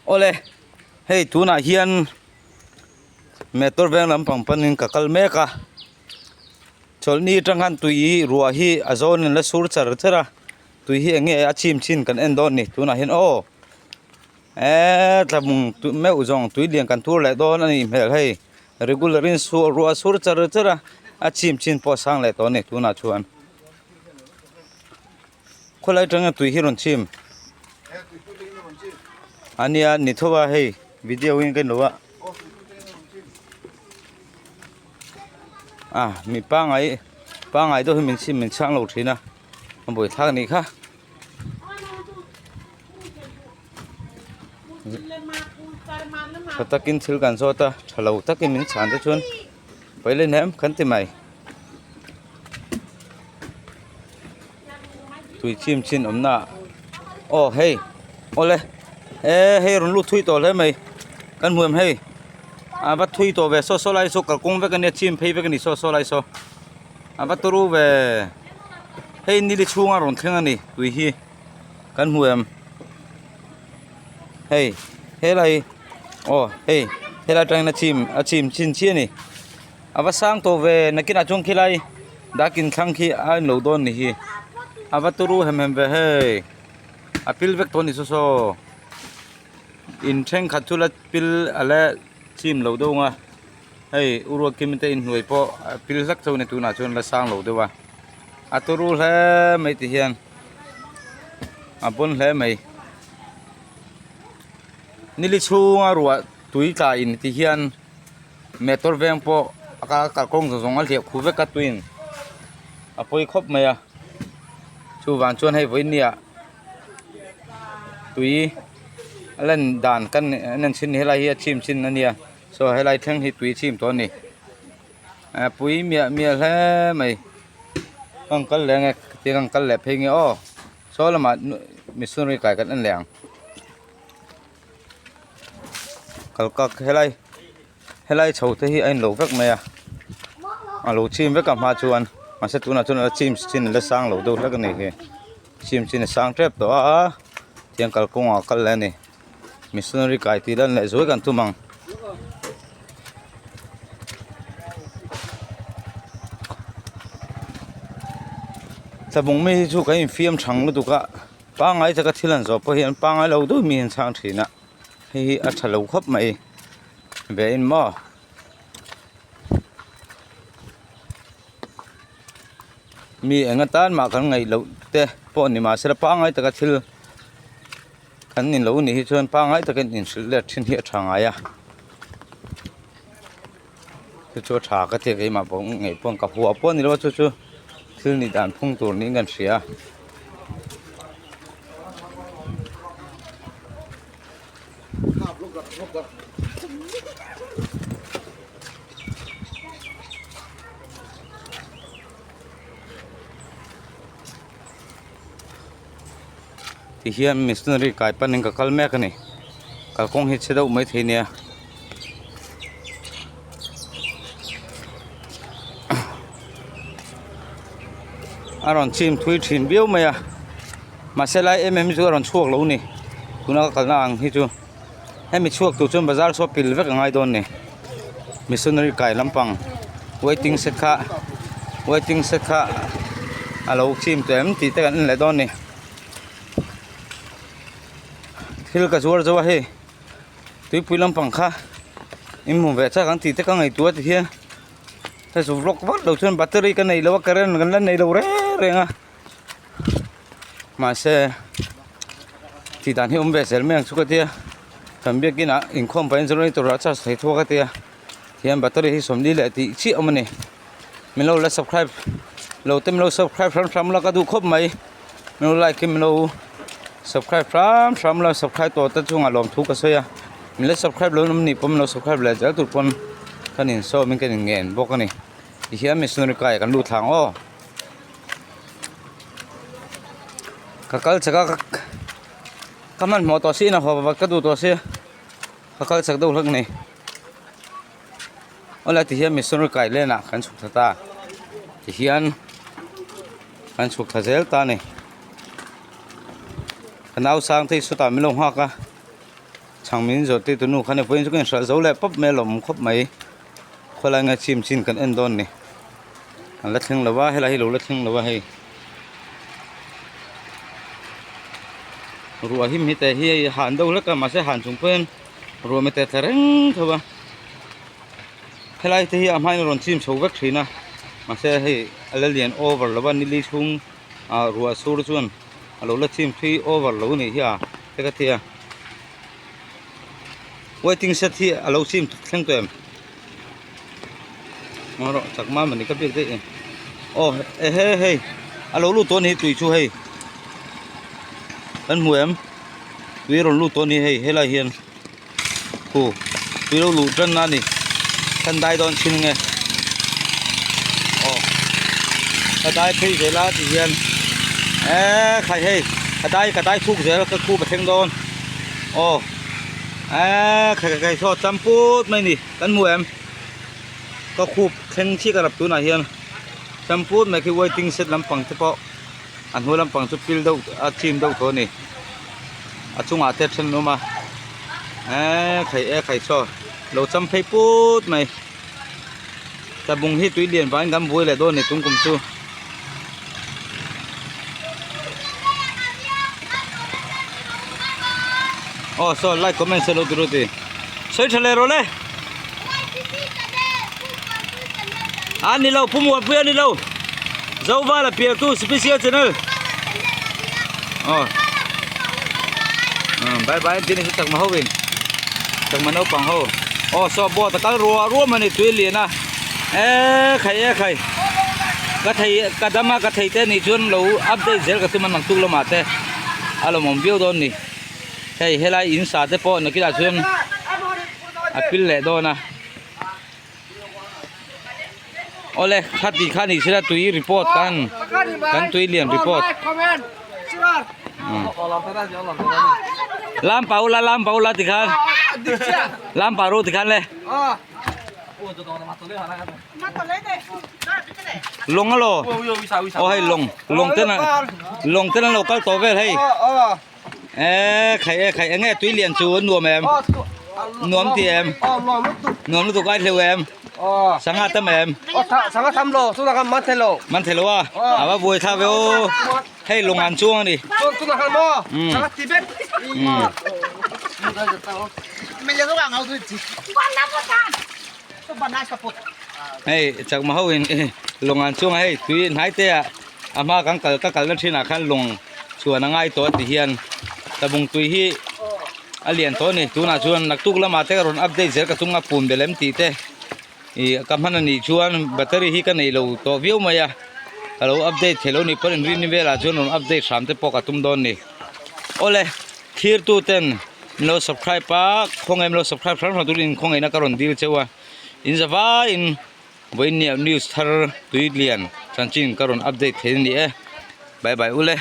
Awle hei tunah hian motor veng lampang panin ka kal mek a chawlhni atang khan tui ruah hi a zawn in la sur char char a tui hi eng nge a chim chin kan en dawn a ni tunah hian aw eee tlabung meuh zawng tui lian kan tur leh dawn a nih hmel hei regular in ruah a sur char char a a chim chin pawh a sang leh tawh a ni tunah chuan. Khawlai atanga tui hi rawn chim a nia ni tho a hei video in ka en lo a ah mi pangai pangai deuh hi min chim min chhang lo thin a a buaithlak a nih kha. Tha takin thil kan zawt a tha lo takin min chhan te chuan pawi leh hnem kan ti mai. Tui chim chin awmna ah aw hei awle e hei rawn lut thui tawh hle mai kan hmu em hei a va thui tawh ve saw saw lai saw kalkawng vek ania chim phei vek ani saw saw lai saw a va turu ve hei nili chhunga rawn thleng ani tui hi kan hmu em hei helai aw hei helai atangin a chim a chim chin chiah a ni. A va sang tawh ve nakinah chuan khilai dakin thlang khi a inlo dawn ni hi a va turu hem hem ve hei a pil vek tawh a ni saw saw in thenkhat chu la pil a la chim lo deuh ang a hei uruakim te inhnuai pawh a pil hlek chauh a ni tunah chuan la sang lo deuh a a turu hle mai ti hian a bawn hle mai nili chhunga ruah tui tla in ti hian. Motor veng pawh a kalkawng zawng zawng a hliah khuh vek a tuiin a pawi khawp mai a chuvang chuan hei vawiin nia tui a lan dan kan en chhin helai hi a chim chin a nia saw helai thleng hi tui a chim tawh a ni a pui miah miah hle mai ka rawn kal leh ange tiang an kal leh phei nge aw saw lamah missionary kai kan en leh ang. Kalkak helai helai chho te hi a inlo vek mai a a lo chim vek a hma chuan mahse tunah chuan a chim chin a la sang lo deuh hlek a nih hi chim chin a sang tep tawh a tiang kalkawngah a kal leh a ni missionary kai tih lan leh zuai kan tum ang. Tlabung mi hi chu kan infiam thang lutuk a. Pangngai taka thil an zawh pawh hian pangngai lo deuh mi an chhang thin a hei hi a tha lo khawp mai ve in maw mi eng atan mah kan ngaih loh te pawh ni mahse pangngai taka thil kan ni lo nih hi chuan pangngai takin inhrilh let thin hi a tha ngai a. Chu chu a tha ka ti a keimah pawh ngei pawh ka hua pawh a ni lo a chu chu thil nih dan phung tur niin kan hria a. Tihian missionary kai panin ka kal mek a ni kalkawng hi chhe deuh maithei nia. A rawn chim thui thin viau mai a mahse lai em em hi chu a rawn chhuak lo a ni tuna ka kalna ang hi chu hemi chhuak tur chuan bazar saw pil vek a ngai dawn a ni missionary kai lampang waiting shed kha waiting shed kha a lo chim tawh em tih te kan en leh dawn a ni thil ka zuar zo a hei tuipui lampang kha in hmu ve chak ang tih te ka ngaihtuah ti hian hei chu vlog vak lo chuan battery ka nei lo a current kan la nei lo reng reng a mahse tih dan hi awm ve zel mai ang chu ka tia kan biakin ah inkhawm pahin generator ah charge thei thuak a tia tihian battery hi 40 leh tih chiah awm a ni min lo la subscribe lo te min lo subscribe hram hram la ka duh khawp mai min lo like in min lo subscribe hram hram la subscribe tawh te chungah lawmthu ka sawi a min la subscribe lo awm nih pawh min lo subscribe leh zel tur pawn kan insawm in kan inngen bawk a ni tihian missionary kai kan lut thlang aw. Ka kal chak a ka hmanhmawh tawh si in a haw vat ka duh tawh sia ka kal chak deuh hlek a ni awle tihian missionary kai len ah kan chhuk thla ta tihian kan chhuk thla zel ta a ni ka nau sang te hi sawtah min lo nghak a. Chhang min zawh tir tunu khan vawiin chu ka inhralh zo leh pawp mai a lawm khawp mai khawlai nge chim chin kan en dawn ni an la thleng lo va helai hi lo la thleng lo va hei ruah hi mite hi hei han deuh hlek a mahse han chung pawhin ruah mite tla reng tho a helai te hi a hmain a rawn chim chho vek thin a mahse hei a la lian over lo va nili chhung ah ruah sur chuan a lo la chim thui over lo a nih hi a te ka ti a waiting shed hi a lo chim thleng tawh em ngaw rawh chak mam a ni ka biak daih e aw ehe hei a lo lut tawh a ni tui chu hei kan hmu em tui a rawn lut tawh a ni hei helai hian khu tui lo luh tan a ni kan dai dawn chin nge aw ka dai phei zel a ti hian eee khai hei ka dai ka dai thuk zel ka khup a thleng dawn aw eee khai khai khai saw cham put mai a ni kan hmu em ka khup thleng chiah ka rap tunah hian cham put mai khi waiting shed lampang te pawh a hnuai lampang chu pil deuh a chim deuh tawh a ni a chungah te then an awm a eee khai e khai saw lo cham phei put mai tlabung hi tui lian vangin kan buai leh dawn a ni tung kum chu. Aw saw like comment share lo tur a ti sawi tha leh rawh le a ni lo pu muanpui a ni lo Zovala piantu special channel aw bye bye an ti ni chu chakma ho in chakma naupang ho aw saw boat a kal ruah ruah mai a ni tui a lian a eee khai e khai ka thei ka dam a ka thei te nih chuan lo update zel ka tum a naktuk lamah te a lawmawm viau dawn a ni hei helai in sa te pawh nakinah chuan a pil leh dawn a. Awle khati kha ni sela tui report kan kan tui lian report lam pa ula lam pa ula tikhan lam pa ru tikhan le lawng alo aw hei lawng lawng ten lawng ten an lo kal tawh vel hei E khai e khai enge tui lian chu an nuam em nuam ti em nuam lutuk ai hleu em sangha tam em sangha tam lo chu kan man thei lo man thei lo a a va buai thla ve o hei lung an chuang ani chu na khan mo sangha ti bet hei chakma ho in lung an chuang a hei tui hnai te ah a hma kan kal ka kalna thinah khan lung chhuan a ngai tawh a ti hian tlabung tui hi a lian tawh a ni tunah chuan naktuk lamah te ka rawn update zel ka tum a pum belh em tih te ih ka hman a nih chuan battery hi ka nei lo tawh viau mai a ka lo update theih lo ni pawn inrin velah chuan rawn update hram te pawh ka tum dawn a ni awle thlir tu ten min lo subscribe a khawngaih min lo subscribe hram hram turin khawngaihna ka rawn dil cheu a in za vaiin. Vawinia news thar tui lian chanchin ka rawn update thei a ni e bye bye ule.